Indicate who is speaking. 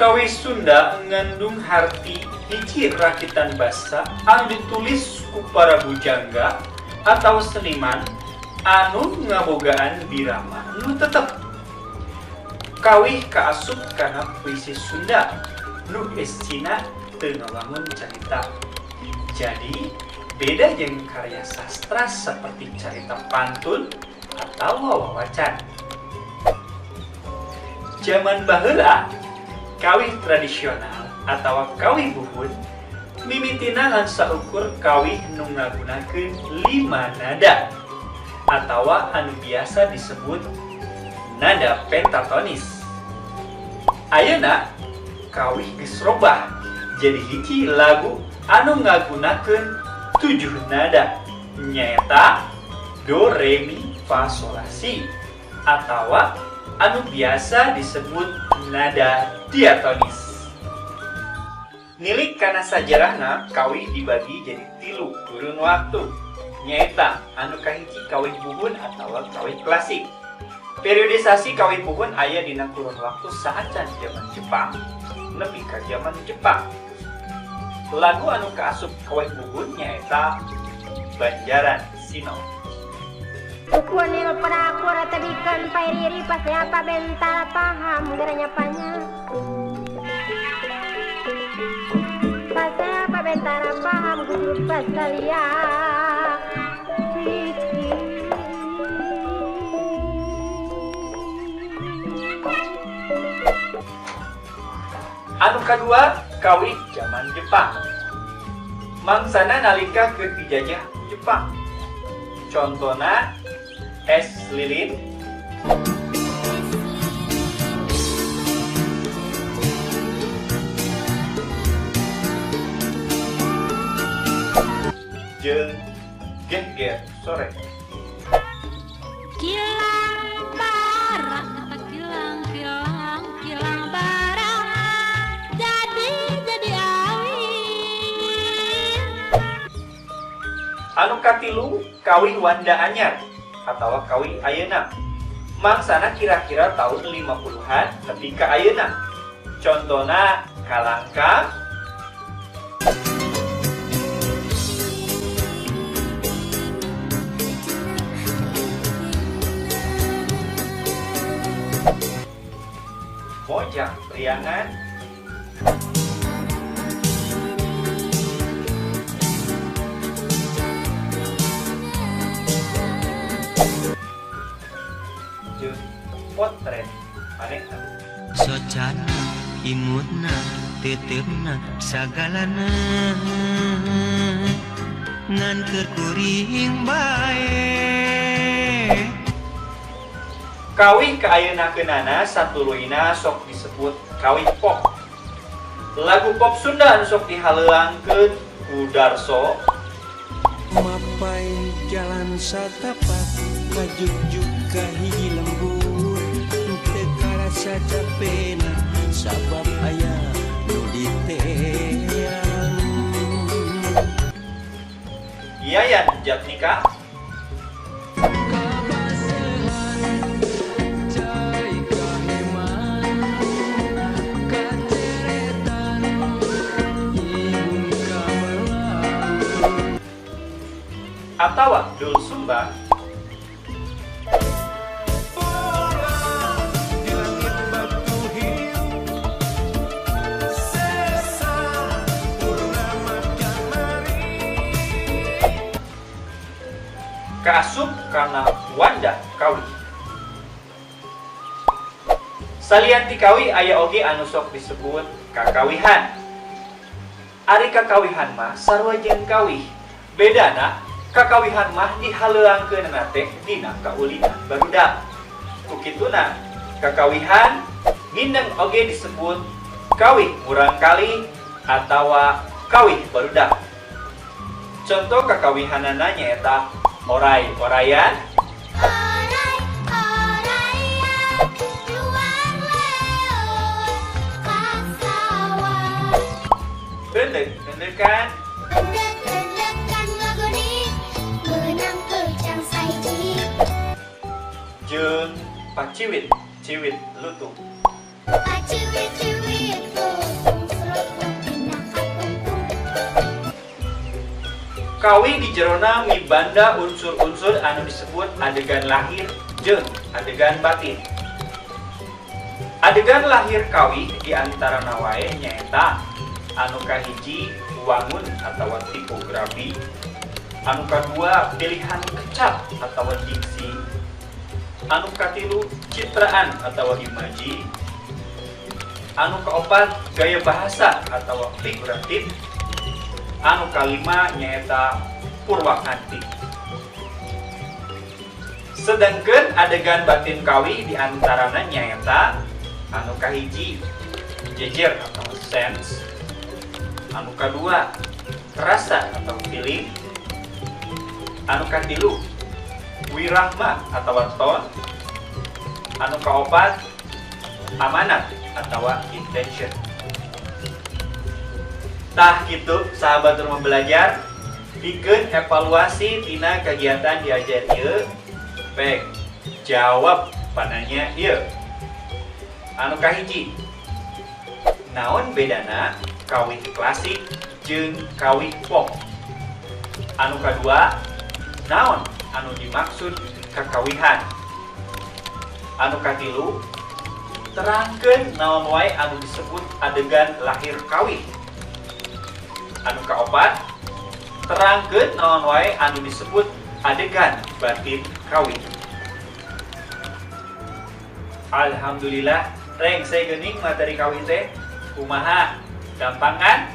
Speaker 1: Kawih Sunda ngandung harti hiji rakitan basa anu ditulis ku para bujangga atau seniman anu ngabogaan birama nu tetep. Kawih kaasup kana puisi Sunda nu eusina teu ngawangun carita. Jadi beda jeung karya sastra seperti carita pantun atawa wawacan. Jaman baheula, kawih tradisional atau kawih buhun mimitina ngan saukur kawih nu ngagunakeun 5 nada atawa anu biasa disebut nada pentatonis. Ayeuna kawih geus robah jadi hiji lagu anu ngagunakeun 7 nada, nyaeta do, re, mi, fa, sol, la, si atawa anu biasa disebut nada diatonis. Nilik kana sajarahna, kawih dibagi jadi 3 kurun waktu, nyaeta anu kahiji kawih buhun atawa kawih klasik. Periodisasi kawih buhun aya dina kurun waktu saacan zaman Jepang nepi ka zaman Jepang. Lagu anu kaasup kawih buhun nyaeta Banjaran Sinom.
Speaker 2: Ukunil perakura tebikan pairiri pasti apa bentar paham geranya panya. Pasti apa bentar paham guru pasalia.
Speaker 1: Anu kadua kawih zaman Jepang. Mangsana nalika keur dijajah Jepang. Contona es lilin, jeung Gehger Sore.
Speaker 3: Kilang barang kata kilang kilang kilang barang jadi awi.
Speaker 1: Anu katilu kawih Wanda anyar atau kawih ayeuna. Mangsana kira-kira tahun 50-an nepi ka ayeuna. Contona Kalangkang, Mojang Priangan, jeung Potret Manehna.
Speaker 4: Socana imutna tetepna sagalana ngan keur kuring bae.
Speaker 1: Kawih kaayeunakeunana satuluyna sok disebut kawih pop. Lagu pop Sunda anu sok dihaleuangkeun ku Darso,
Speaker 4: Mapai jalan satapak kajugjug ka hiji lembur teu karasa capena sabab aya nu diteang.
Speaker 1: Yayan Jatnika, atawa Doel Sumbang, kaasup kana Wanda Kawih. Salian ti kawih aya oge anu sok disebut kakawihan. Ari kakawihan mah sarua jeung kawih. Bedana kakawihan mah dihaleuangkeunana teh dina kaulinan barudak. Ku kituna kakawihan mindeng oge disebut kawih murangkalih atawa kawih barudak. Contoh kakawihanana nyaeta oray-orayan,
Speaker 3: Oray-orayan luar leut ka sawah.
Speaker 1: Endek-endekan,
Speaker 3: Endek-endekan ngagodik meunang kejang saiji.
Speaker 1: Jeung paciwit ciwit lutung.
Speaker 3: Paciwit ciwit.
Speaker 1: Kawih di jerona mibanda unsur-unsur anu disebut adegan lahir jeung adegan batin. Adegan lahir kawih diantarana wae nyaeta anu kahiji wangun atau tipografi, anu kadua pilihan kecap atau diksi, anu katilu citraan atau imaji, anu keopat gaya bahasa atau figuratif, anu kalima nyaeta purwakanti. Sedangkan adegan batin kawih diantarana nyaeta anu kahiji jejer atau sense, anu kadua rasa atau feeling, anu katilu wirahma atau tone, anu kaopat amanat atau intention. Tah gitu, sahabat Rumah Belajar, pikeun evaluasi tina kegiatan diajar ieu, pek jawab pananya ieu. Anu kahiji, naon bedana kawih klasik jeung kawih pop? Anu kadua, naon anu dimaksud kakawihan? Anu katilu, terangkeun naon wae anu disebut adegan lahir kawih. Anu kaopat, terangkeun naon wae anu disebut adegan batin kawih. Alhamdulillah, rengse geuning materi kawih teh. Kumaha, gampang kan?